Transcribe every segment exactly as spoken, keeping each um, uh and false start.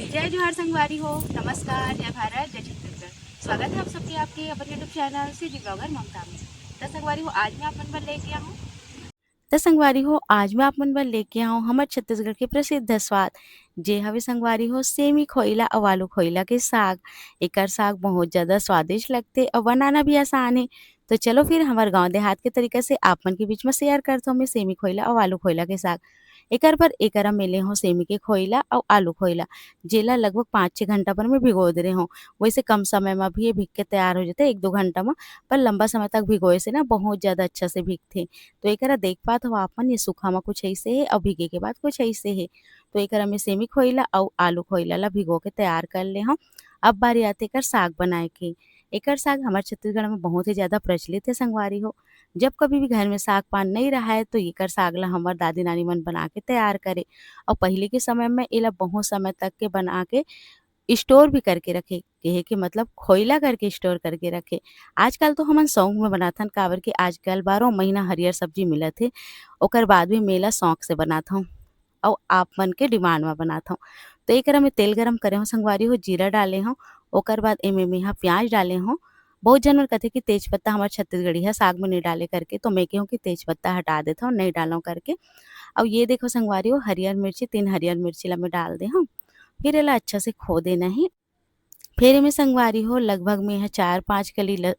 जय जोहार संगवारी हो, नमस्कार, जय भारत, जय छत्तीसगढ़। स्वागत है आप सबके आपके अपन YouTube चैनल सीजी ब्लॉगर ममता में। त संगवारी हो, आज मैं आप मन बर लेके आहूँ त संगवारी हो, आज मैं आप मन बर लेके आहूँ हमर छत्तीसगढ़ के प्रसिद्ध स्वाद, जे हवे संगवारी हो सेमी खोइला अउ आलू खोइला के साग। एकर साग बहुत ज्यादा स्वादिष्ट लगथे अउ बनाना भी आसान हे। तो चलो फिर हमर गांव देहात के तरीका से आप मन के बीच में शेयर करत हूँ मैं सेमी खोइला अउ आलू खोइला के साग। एकर बर एकरा में ले हूँ सेमी के खोइला अउ आलू खोइला, जेला लगभग पाँच छः घंटा बर मैं भिगो दे रहे हूँ। वैसे कम समय में भी ये भीग के तैयार हो जाथे, एक दो घंटा में, पर लंबा समय तक भिगोए से ना बहुत ज्यादा अच्छा से भीगथे। तो एकरा देख पात हो आप मन, ये सूखा में कुछ ऐसे हे अउ भीगे के बाद कुछ ऐसे हे। तो एकरा में सेमी खोइला अउ आलू खोइला ला भिगो के तैयार कर ले हूँ। अब बारी आथे एकर साग बनाए के। एकर साग हमर छत्तीसगढ़ में बहुत ही ज्यादा प्रचलित हे संगवारी हो। जब कभी भी घर में साग पान नहीं रहा है तो एकर साग ला हमर दादी नानी मन बना के तैयार करे। और पहले के समय में एला बहुत समय तक के बना के स्टोर भी करके रखे, कहे के मतलब खोइला करके स्टोर करके रखे। आजकल तो हमन शौक में बनाथन, काबर के आजकल बारह महीना हरियर सब्जी मिलत हे, ओकर बाद भी मैं एला शौक से बनात हूँ। अउ आप मन के डिमांड में बनात हूँ। तो एकरा में तेल गरम करे हूँ संगवारी हो, जीरा डाले हूँ, ओकर बाद एमे मेहा प्याज डाले हूँ। बहुत जन मन कथे कि तेज पत्ता हमर छत्तीसगढ़िया साग में नहीं डाले करके, तो मैं कहूँ कि तेज पत्ता हटा देत हूँ, नहीं डालूँ करके। अउ ये देखो संगवारी हो, हरियर मिर्ची, तीन हरियर मिर्ची ला मैं डाल दे हूँ। फिर एला अच्छा से खो देना हे। फिर एमे संगवारी हो, लगभग मैं ह चार पाँच कली ल-,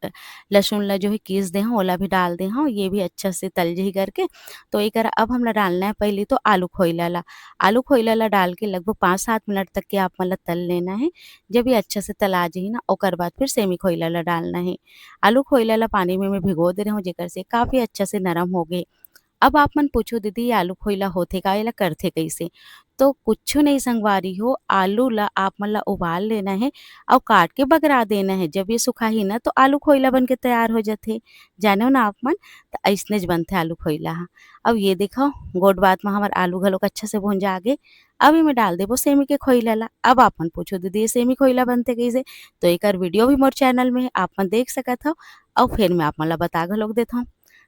लहसुन ला जो है कीस दे हूँ, ओला भी डाल दे हूँ, ये भी अच्छा से तल जही करके। तो एकरा अब हमला डालना है पहली तो आलू खोइला ला। आलू खोइला ला डाल के लगभग पाँच सात मिनट तक के आप मन ला तल लेना है। जब ये अच्छा से तला जही ना, ओकर बाद फिर सेमी खोइला ला डालना है। आलू खोइला ला पानी में मैं भिगो दे रहे हूँ, जेकर से काफी अच्छा से नरम हो गए। अब आप मन पूछो, "दीदी, ये आलू खोइला होथे का? एला करथे कइसे?" तो कुछु नहीं संगवारी हो, आलू ला आप मन ला उबाल लेना है अउ काट के बगरा देना है। जब ये सुखाही ना, तो आलू खोइला बन के तैयार हो जाथे। जानो ना आप मन, त अइसने ज बनथे आलू खोइला ह। अब ये देखो, गोठ बात म हमर आलू घलोक अच्छा से भुंजा गे। अब एमे डाल देबो सेमी के खोइला ला। अब आप मन पूछो, "दीदी, ये सेमी खोइला बनथे कइसे?" तो एकर वीडियो भी मोर चैनल में हे, आप मन देख सकत हव। अउ फिर मैं आप मन ला बता घलोक देथव।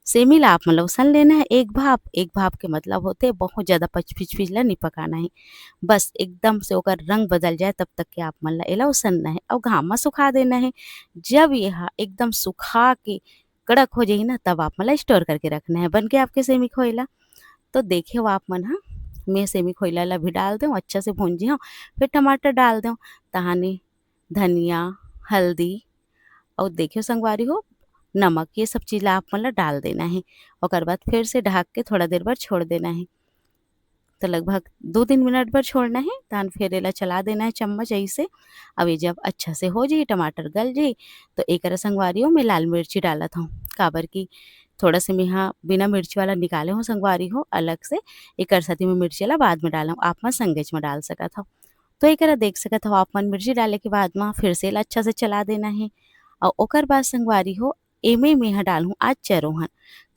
सेमी ला आप मन ला उसन लेना है एक भाप। एक भाप के मतलब होथे बहुत ज्यादा पचपिचपिच ला नी पकाना है, बस एकदम से ओकर रंग बदल जाए तब तक के आप मन ला एला उसनना है अउ घाम म सुखा देना है। जब ये हा एकदम सुखा के कड़क हो जाही ना, तब आप मन ला स्टोर करके रखना है। बन के आपके सेमी खोइला। तो देखे हो आप मन हा, मैं सेमी खोइला ला भी डाल देव, अच्छा से भूंजे हव, फिर टमाटर डाल देव, तहानी धनिया, हल्दी, अउ देखियो संगवारी हो, नमक, ये सब चीज ला आप मन ला डाल देना है। ओकर बाद फिर से ढक के थोड़ा देर बर छोड़ देना है। तो लगभग दो तीन मिनट बर छोड़ना है, तहन फिर एला चला देना है चम्मच ऐसे। अब ये जब अच्छा से हो जाई, टमाटर गल जाई, तो एकरा संगवारी हो मैं लाल मिर्ची डालत हूँ, काबर कि थोड़ा से मेहा बिना मिर्ची वाला निकाले हूँ संगवारी हो अलग से, एकर साथ ही मैं मिर्ची ला बाद में डालूँ, आप मन संगेच में डाल सकत हव। तो एकरा देख सकत हव आप मन, मिर्ची डाले के बाद म फिर से एला अच्छा से चला देना हे। अउ ओकर बाद संगवारी हो, एमे मेहा डालहूँ आज चरोहन,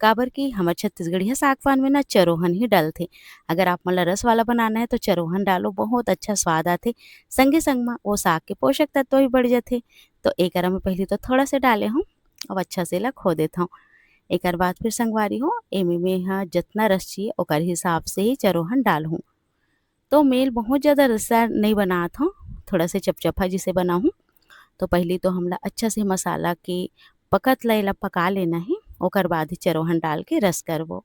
काबर कि हमर छत्तीसगढ़िया साग पान में ना चरोहन ही डलथे। अगर आप मन ला रस वाला बनाना है तो चरोहन डालो, बहुत अच्छा स्वाद आथे। संगे संग म वो साग के पोषक तत्व भी बढ़ जाथे। तो एकरा में पहली तो थोड़ा से डाले हूँ, अब अच्छा से एला खो देत हूँ। एकर बाद फिर संगवारी हो, एमे मेहा जतना रस चाहिए ओकर हिसाब से ही चरोहन डालहूँ। तो मैं एला बहुत ज्यादा रसदार नहीं बनात हूँ, थोड़ा से चपचपा जिसे बनाहूँ। तो पहली तो हमला अच्छा से मसाला के पकत ला एला पका लेना है, ओकर बाद ही चरोहन डाल के रस करबो।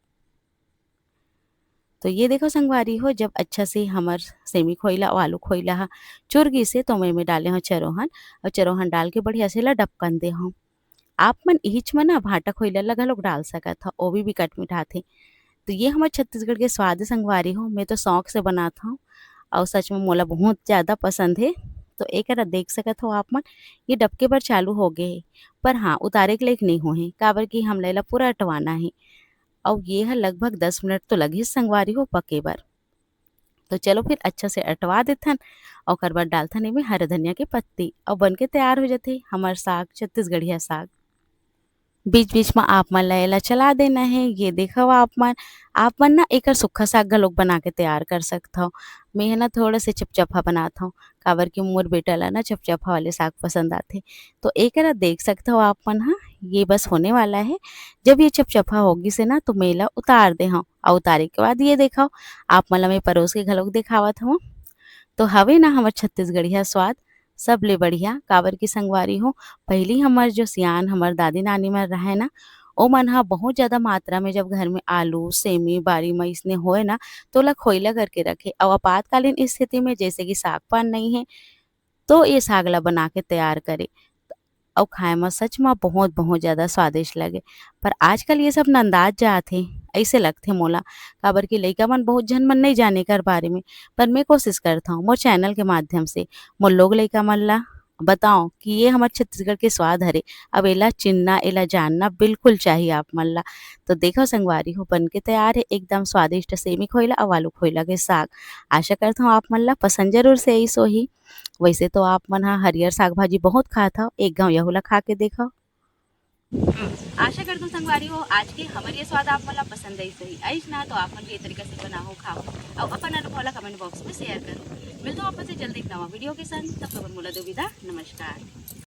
तो ये देखो संगवारी हो, जब अच्छा से हमर सेमी खोइला अउ आलू खोइला ह चुर गिसे, तो मैं एमे डाले हूँ चरोहन, अउ चरोहन डाल के बढ़िया से एला डबकन दे हूँ। आप मन इहिच म ना भांटा खोइला ल घलोक डाल सकत हव, ओ भी बिकट मिठाथे। तो ये हमर छत्तीसगढ़ के स्वाद संगवारी हो, मैं तो शौक से बनात हव अउ सच में मोला बहुत ज्यादा पसंद हे। तो एकरा देख सकत हव आप मन, ये डबके बर चालू हो गए हे, पर हाँ, उतारे के लायक नहीं होहे, काबर कि हमला एला पूरा अटवाना हे। अउ ये ह लगभग दस मिनट तो लगही संगवारी हो पके बर। तो चलो फिर अच्छा से अटवा देथन, ओकर बाद डालथन एमे हरा धनिया के पत्ती, अउ बन के तैयार हो जाथे हमर साग, छत्तीसगढ़िया साग। बीच-बीच म आप मन ला एला चला देना हे। ये देखव आप मन, आप मन ना एकर सुक्खा साग घलोक बना के तैयार कर सकथव। मैं ह ना थोड़ा से चपचपा बनात हव, काबर कि मोर बेटा ला ना चपचपा वाले साग पसंद आथे। तो एकरा देख सकथव आप मन ह, ये बस होने वाला है। जब ये चपचपा हो गिस हे ना, तो मैं एला उतार दे हव। अउ उतारे के बाद ये देखव, आप मन ला मैं परोस के घलोक देखावत हव। तो हवे ना हमर छत्तीसगढ़िया स्वाद सबले बढ़िया, काबर कि संगवारी हो, पहिली हमर जो सियान, हमर दादी नानी मन रहय ना, ओमन ह बहुत ज्यादा मात्रा में जब घर में आलू, सेमी, बारी म अइसने होय ना, तो ओला खोइला करके रखे। अउ आपातकालीन स्थिति में जैसे कि साग पान नइ हे, तो ये साग ला बना के तैयार करे। अउ खाए म सच म बहुत, बहुत ज्यादा स्वादिष्ट लगे। पर आजकल ये सब नंदात जात हे, अइसे लगथे मोला, काबर कि लइका मन बहुत झन मन नइ जाने एकर बारे में। पर मैं कोशिश करथौं मोर चैनल के माध्यम से मोर लोग लइका मन ला बताओं कि ये हमर छत्तीसगढ़ के स्वाद हरे। अब एला चिन्हना, एला जानना बिल्कुल चाहिए आप मन ला। तो देखो संगवारी हो, बन के तैयार हे एकदम स्वादिष्ट सेमी खोइला अउ आलू खोइला के साग। आशा करथौं आप मन ला पसंद जरूर से आइस होही। वैसे तो आप मन ह हरियर साग भाजी बहुत खात हव, एक घाव यहू ला खा के देखव। हम्म, आशा करथौं संगवारी हो, आज के हमर ये स्वाद आप मन ला पसंद आइस होही। आइस ना तो आप मन भी ये तरीका से बनाओ, खाओ अउ अपन अनुभव ला कमेंट बॉक्स में शेयर करो। मिलथौं आप मन से जल्दी एक नवा वीडियो के संग, तब तक मोला दो विदा, नमस्कार।